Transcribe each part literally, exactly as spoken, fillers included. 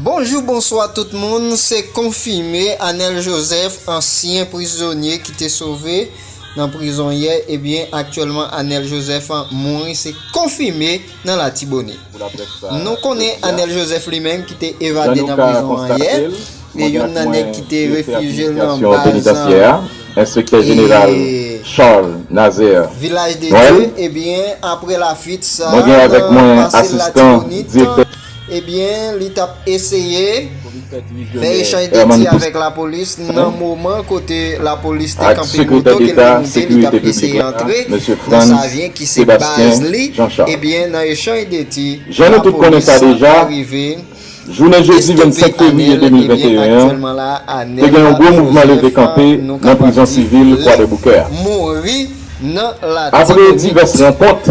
Bonjou, bonswa tout moun. Se konfime Anel Joseph, ansyen prizonye ki te sove nan prizon yè, ebyen, aktyèlman, Anel Joseph mouri. Se konfime nan Latibonit. Nou konnen Anel Joseph li menm ki te evade nan prizon an yè. E youn nan nèg ki te refijye l nan baz Enspektè Jeneral Charles Nazaire Vilaj de Dye, ebyen, apre lafit sa, nan pase l Latibonit, ebyen, li t ap eseye fè echanj de tir avèk lapolis nan moman kote lapolis te kanpe moto ke l te moute, li t ap eseye antre nan Savyen ki se baz li. Ebyen, nan echanj de tir, lapolis pa rive Jounen jedi vennsenk fevriye de mil venteyen an, te gen yon gwo mouvman leve kanpe nan prizon sivil Kwadèboukè a. Apre divès rankont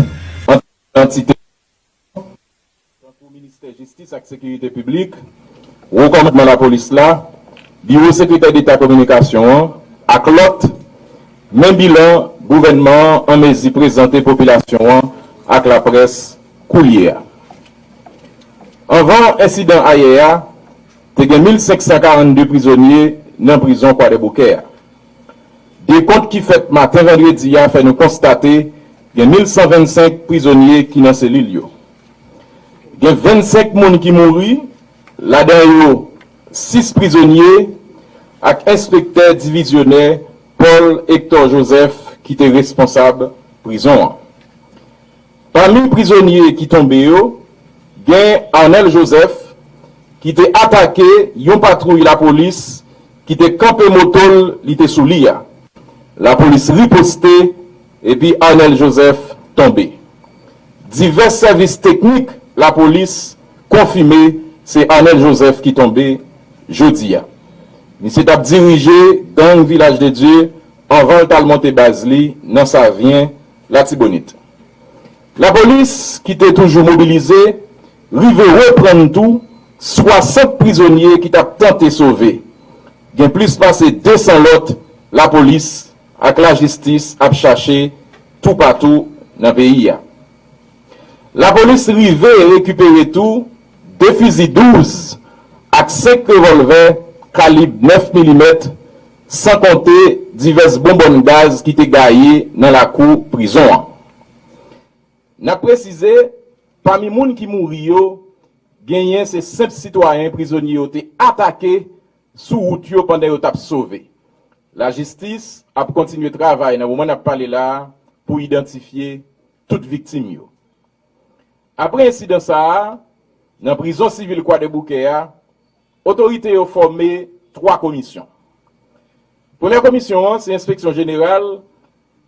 ant antite tankou Ministè Jistis ak Sekirite Piblik, Wo Kòmandman Lapolis la, Biwo Sekretè Deta Kominikasyon an ak lòt, men bilan gouvènman an an mezi prezante popilasyon an ak laprès koulye a. Anvan ensidan ayè a, te gen mil senk san karannde prizonye nan prizon Kwadèboukè a. Dekont ki fèt maten vandredi a fè nou konstate gen mil san vennsenk prizonye ki nan selil yo. Gen vennsenk moun ki mouri, ladan yo sis prizonye ak enspektè divizyonè Paul Hector Joseph ki te responsab prizon an. Pami prizonye ki tonbe yo, gen Arnel Joseph, ki te atake yon patwouy lapolis ki te kanpe moto l li te sou li a. Lapolis riposte, epi Arnel Joseph tonbe. Divès sèvis teknik lapolis konfime se Arnel Joseph ki tonbe jodi a. Misye t ap dirije gang Vilaj de Dye anvan l t al monte baz li nan Savyen, Latibonit. Lapolis, ki te toujou mobilize, rive reprann tou swasant prizonye ki t ap tante sove. Gen plis pase de san lòt lapolis ak lajistis ap chache toupatou nan peyi a. Lapolis rive rekipere tou de fizi douz ak senk revòlvè kalib nèf milimèt, san konte divès bonbòn gaz ki te gaye nan lakou prizon an. N ap presize, pami moun ki mouri yo, genyen se senp sitwayen prizonye yo te atake sou wout yo pandan yo t ap sove. Lajistis ap kontinye travay nan moman n ap pale la a pou idantifye tout viktim yo. Apre ensidan sa a, nan prizon sivil Kwadèboukè a, otorite yo fòme twa komisyon. Premyè komisyon an se enspeksyon jeneral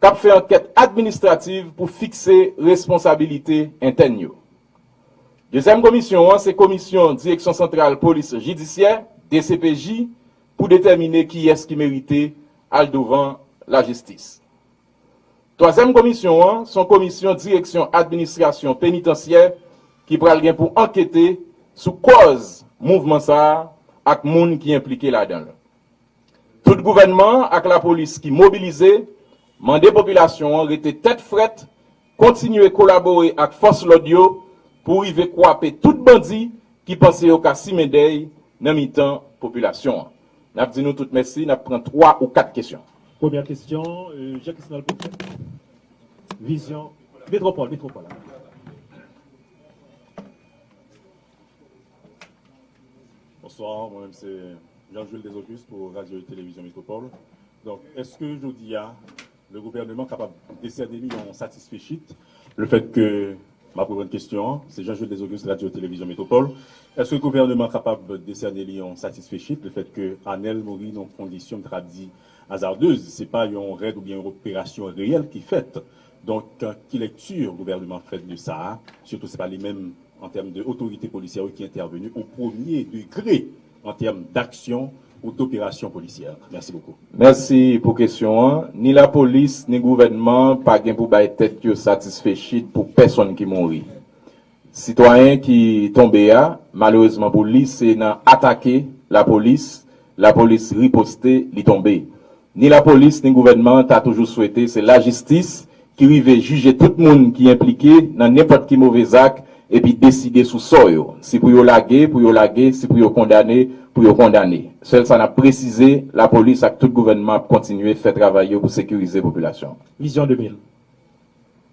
k ap fè ankèt administrativ pou fikse responsabilite entèn yo. Dezyèm komisyon an se komisyon Direksyon Santral Polis Jidisyè, D C P J, pou detèmine kiyès ki merite al douvan lajistis. Twazyèm komisyon an se yon komisyon Direksyon Administrasyon Penitansyè ki pral gen pou ankete sou kòz mouvman sa a ak moun ki enplike ladan l. Tout gouvènman an ak lapolis ki mobilize mande popilasyon an rete tèt frèt, kontinye kolabore ak fòs lòd yo pou rive kwape tout bandi ki panse yo ka simen dèy nan mitan popilasyon an. N ap di nou tout mèsi, n ap pran twa ou kat kesyon. Premyè kesyon, euh, Jean Christinal Prophète. Vizyon. Metropole, Metropole. Bonsoir, mwen menm se Jean-Jules Desaucus pou Radio et Télévision Métropole. Donk, èske jodi a, le gouvènman kapab desène li yon satisfechit, le fèt ke, m ap reprann kesyon an, se Jean-Jules Desaucus, Radio Télévision Métropole. Èske gouvènman kapab desène li yon satisfechit, le fèt ke Arnel mouri nan kondisyon, m ta di, azardez, se pa yon rèd oubyen yon operasyon reyèl ki fèt. Donk, ki lèkti gouvènman fè de sa a? Sitou, se pa li menm, an tèm de otorite polisyè yo ki entèveni o premye degre an tèm d'aksyon ou d'opération policière. Merci beaucoup. Mèsi pou kesyon an. Ni lapolis, ni gouvènman pa gen pou bay tèt yo satisfechit pou pèsonn ki mouri. Sitwayen ki tonbe a, malerezman pou li, se nan atake lapolis, lapolis riposte, li tonbe. Ni lapolis, ni gouvènman an ta toujou swete se lajistis ki rive jije tout moun ki enplike nan nenpòt ki move zak epi deside sou sò yo. Si pou yo lage, pou yo lage, si pou yo kondane, pou yo kondane. Sèl sa n ap presize, lapolis ak tout gouvènman ap kontinye fè travay yo pou sekirize popilasyon an. Vizyon de mil.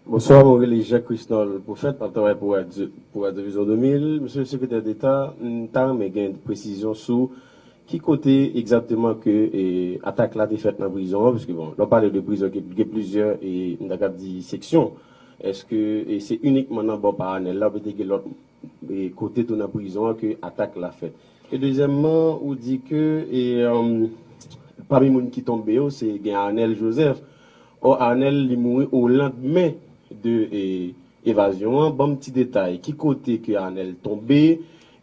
Bonswa, mwen rele Jean Christol Prophète, m ap travay pou radyo, pou Radyo Vizyon de mil. Mesye le Sekretè Deta, m ta renmen gen presizyon sou ki kote egzakteman ke, e, atak la te fèt nan prizon an, paske, bon, lè w pale de prizon, gen, gen plizyè, e, m ta kab di seksyon. Èske, e, se inikman nan bò pa Arnel la, oubyen te gen lòt, e, kote tou nan prizon an ke atak la fèt? E dezyèmman, ou di ke, e, um, pami moun ki tonbe yo, se gen Arnel Joseph. Ò, Arnel, li mouri o landmen de, e, evazyon an. Ban m ti detay. Ki kote ke Arnel tonbe?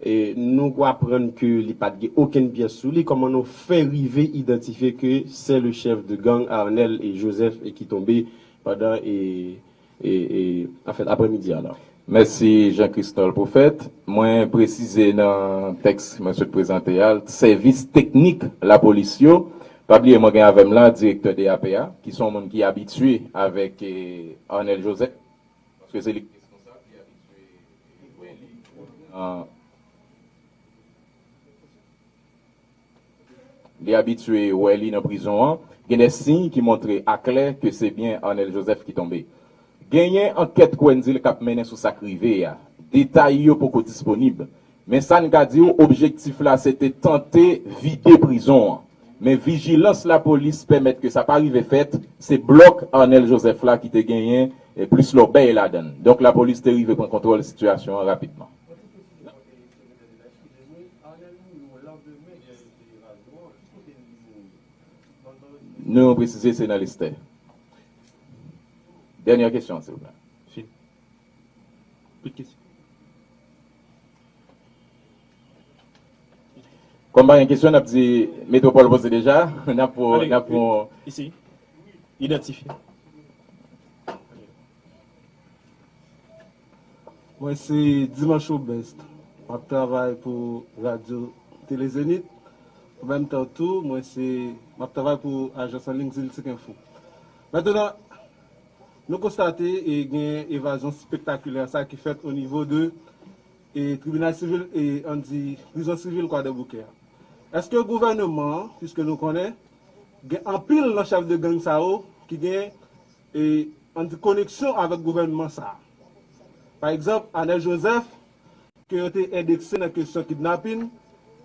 E, nou aprann ke li pa t gen okenn pyès sou li. Kòman nou fè rive idantifye ke se le chèf de gang Arnel e Joseph e ki tonbe pandan, e, e, e, anfèt, aprèmidi a la? Mèsi, Jean Christol Prophète. Mwen presize nan tèks mwen sot prezante a, sèvis teknik lapolis yo. Pa bliye, mwen gen avè m la direktè D A P a, ki se yon moun ki abitye avèk, e, Arnel Joseph. Paske se li ki responsab, li abitye wè li. Ah, li abitye wè li nan prizon an. Gen de siy ki montre aklè ke se byen Arnel Joseph ki tonbe. Genyen ankèt Kwendyl k ap mennen sou sa k rive a. Detay yo poko disponib. Men sa n ka di w, objektif la se te tante vide prizon an. Men vijilans lapolis pèmèt ke sa pa rive fèt, se blòk Arnel Joseph la ki te genyen, e, plis lòbèy ladan l. Donk, lapolis te rive pran kontwòl sitiyasyon an rapidman. Nou presize se nan Lestè. Dènyè kesyon, silvouplè. Fin. Tout kesyon. Kòm pa gen kesyon, n ap di Metwopòl poze deja. N ap pran, n ap pran. Isi. Idantifye. Mwen se Dimanche Obest. M ap travay pou Radyo Tele Zenith. An menm tan tou, mwen se, m ap travay pou ajans an liy Ziltik Enfo. Mentnan, nou konstate e gen evazyon spektakilè sa ki fèt o nivo de, e, tribinal sivil, e, ann di, prizon sivil Kwadèboukè a. Èske gouvènman an, piske nou konnen, gen anpil nan chèf de gang sa yo ki gen, e, ann di, koneksyon avèk gouvènman sa a? Pa egzanp, Arnel Joseph, ke yo te endekse nan kesyon kidnapin,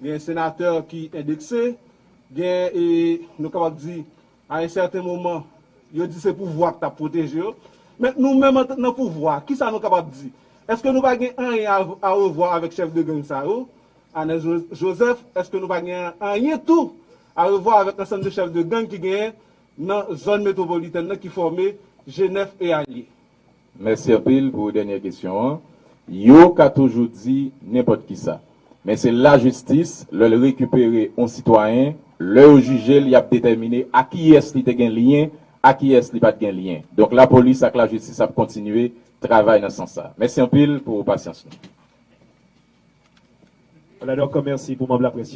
gen senatè ki endekse, gen, e, nou kapab di, a yon sèten moman, yo di se pouvwa k t ap pwoteje yo. Men nou menm an, nan pouvwa, kisa nou kapab di? Èske nou pa gen anyen a, a revwa avèk chèf de gang sa yo? Arnel Jo-, Joseph, èske nou pa gen anyen tou a revwa avèk ansanm de chèf de gang ki genyen nan zòn metwopolitèn nan ki fòme G nèf e alye? Mèsi anpil pou dènyè kesyon an. Yo ka toujou di nenpòt kisa. Men se lajistis, lè l rekipere yon sitwayen, lè yo jije l, y ap detèmine a kiyès li te gen lyen, a kiyès li pa t gen lyen. Donk, lapolis ak lajistis ap kontinye travay nan sans sa. Mèsi anpil pou pasyans nou. Alò, donk, mèsi pou manm laprès yo.